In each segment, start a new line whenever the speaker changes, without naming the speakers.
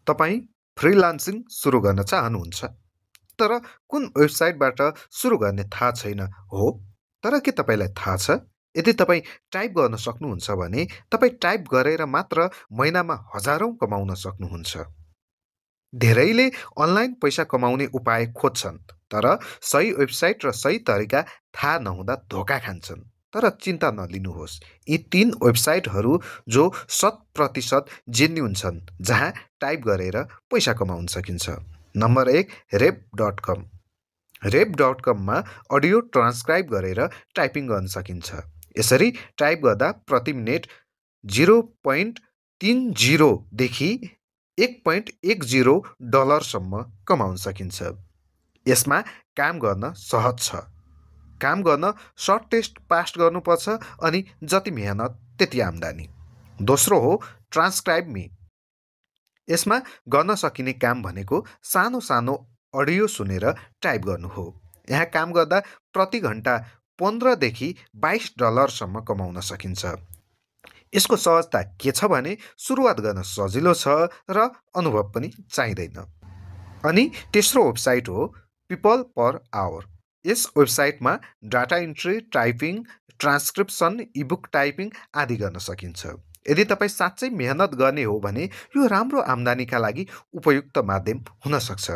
तपाईँ फ्रिलान्सिङ सुरु गर्न चाहनुहुन्छ तर कुन वेबसाइटबाट सुरु गर्ने थाहा छैन हो। तर के तपाईँलाई थाहा छ यदि तपाईँ टाइप गर्न सक्नुहुन्छ भने तपाईँ टाइप गरेर मात्र महिनामा हजारौँ कमाउन सक्नुहुन्छ। धेरैले अनलाइन पैसा कमाउने उपाय खोज्छन् तर सही वेबसाइट र सही तरिका थाहा नहुँदा धोका खान्छन्। तर चिन्ता नलिनुहोस्, यी 3 वेबसाइटहरू जो 100% जेन्युन छन्, जहाँ टाइप गरेर पैसा कमाउन सकिन्छ। नम्बर 1 रेप.com। रेप.com मा अडियो ट्रान्सक्राइब गरेर टाइपिङ गर्न सकिन्छ। यसरी टाइप गर्दा प्रति मिनेट 0.30 देखि $1.10 कमाउन सकिन्छ। यसमा काम गर्न सहज छ। काम गर्न सर्ट टेस्ट पास गर्नुपर्छ अनि जति मेहनत त्यति आम्दानी। दोस्रो हो ट्रान्सक्राइब मी। यसमा गर्न सकिने काम भनेको सानो सानो अडियो सुनेर टाइप गर्नु हो। यहाँ काम गर्दा प्रति घण्टा $15 देखि $22 कमाउन सकिन्छ। यसको सहजता के छ भने सुरुवात गर्न सजिलो छ र अनुभव पनि चाहिँदैन। अनि तेस्रो वेबसाइट हो पिपल पर आवर। यस वेबसाइटमा data entry, typing, transcription, ebook typing आदि गर्न सकिन्छ। यदि तपाईँ साँच्चै मेहनत गर्ने हो भने यो राम्रो आम्दानीका लागि उपयुक्त माध्यम हुन सक्छ,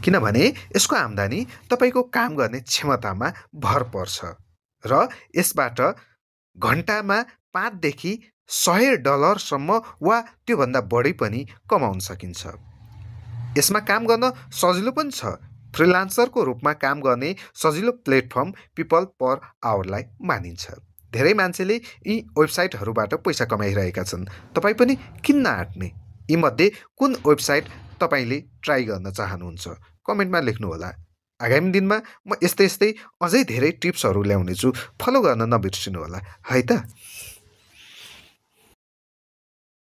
किनभने यसको आम्दानी तपाईँको काम गर्ने क्षमतामा भर पर्छ र यसबाट घण्टामा $5 देखि $100 वा त्योभन्दा बढी पनि कमाउन सकिन्छ। यसमा काम गर्न सजिलो पनि छ। फ्रिलान्सरको रूपमा काम गर्ने सजिलो प्लेटफर्म पिपल पर आवरलाई मानिन्छ। धेरै मान्छेले यी वेबसाइटहरूबाट पैसा कमाइरहेका छन्। तपाईँ पनि किन नआट्ने? यीमध्ये कुन वेबसाइट तपाईँले ट्राई गर्न चाहनुहुन्छ? कमेन्टमा लेख्नुहोला। आगामी दिनमा म यस्तै अझै धेरै टिप्सहरू ल्याउनेछु। फलो गर्न नबिर्सिनुहोला है त।